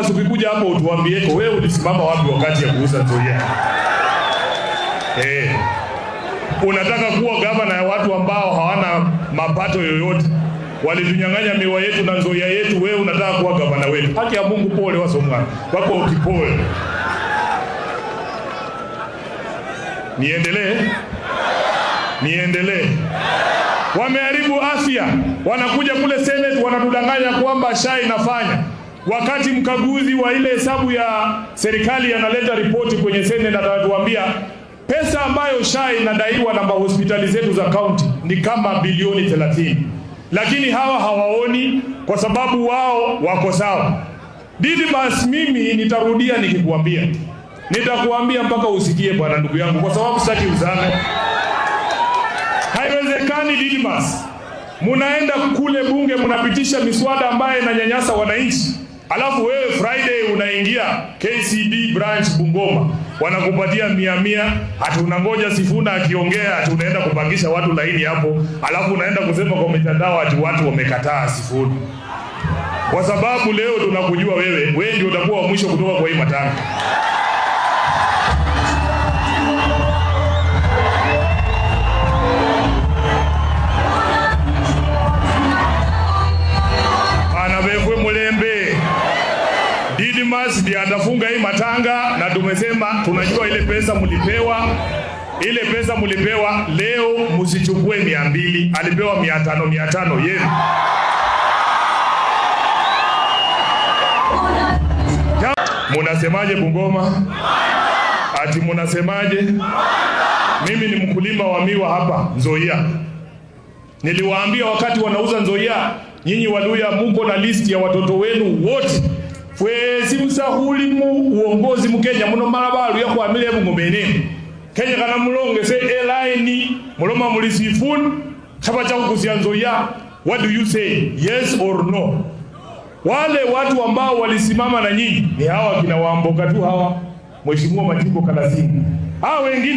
Ukikuja hapo utuambieko wewe ulisimama wapi wakati ya kuuza Nzoia? Eh. Unataka kuwa gavana ya watu ambao hawana mapato yoyote. Walitunyang'anya miwa yetu na Nzoia yetu, wewe unataka kuwa gavana wetu. Haki ya Mungu, pole wasomwa. Wako ukipole. Niendelee? Niendelee. Wameharibu afya. Wanakuja kule Senate wanatudanganya kwamba SHA inafanya. Wakati mkaguzi wa ile hesabu ya serikali analeta ripoti kwenye Senate, atatuambia pesa ambayo SHA inadaiwa na hospitali zetu za county ni kama bilioni 30, lakini hawa hawaoni kwa sababu wao wako sawa. Didmus, mimi nitarudia nikikuambia, nitakuambia mpaka usikie bwana, ndugu yangu, kwa sababu sitaki uzame. Haiwezekani Didmus, munaenda kule bunge munapitisha miswada ambayo inanyanyasa wananchi, alafu wewe Friday unaingia KCB branch Bungoma, wanakupatia mia mia, ati unangoja Sifuna akiongea, ati unaenda kupangisha watu laini hapo, alafu unaenda kusema kwa mitandao ati watu wamekataa Sifuna. Kwa sababu leo tunakujua wewe, wewe ndio utakuwa wa mwisho kutoka kwa hii matanga. Bana befwe mulembe, Didmus ndiye atafunga hii matanga, na tumesema tunajua ile pesa mlipewa, ile pesa mlipewa leo msichukue 200, alipewa 500 500 yenu. Munasemaje Bungoma? Ati munasemaje? Mimi ni mkulima wa miwa hapa Nzoia. Niliwaambia wakati wanauza Nzoia, nyinyi Waluya muko na list ya watoto wenu wote. Fwesi msahuli mu uongozi mu Kenya muno mala Baluya kwamile Bungomene. Kenya kana mulonge se airline muloma muli Sifuna chapa cha kukusia Nzoia. What do you say? Yes or no? Wale watu ambao walisimama na nyinyi ni hawa kina Wamboka tu hawa, Mheshimiwa Matibo Kalasinga. Hawa wengine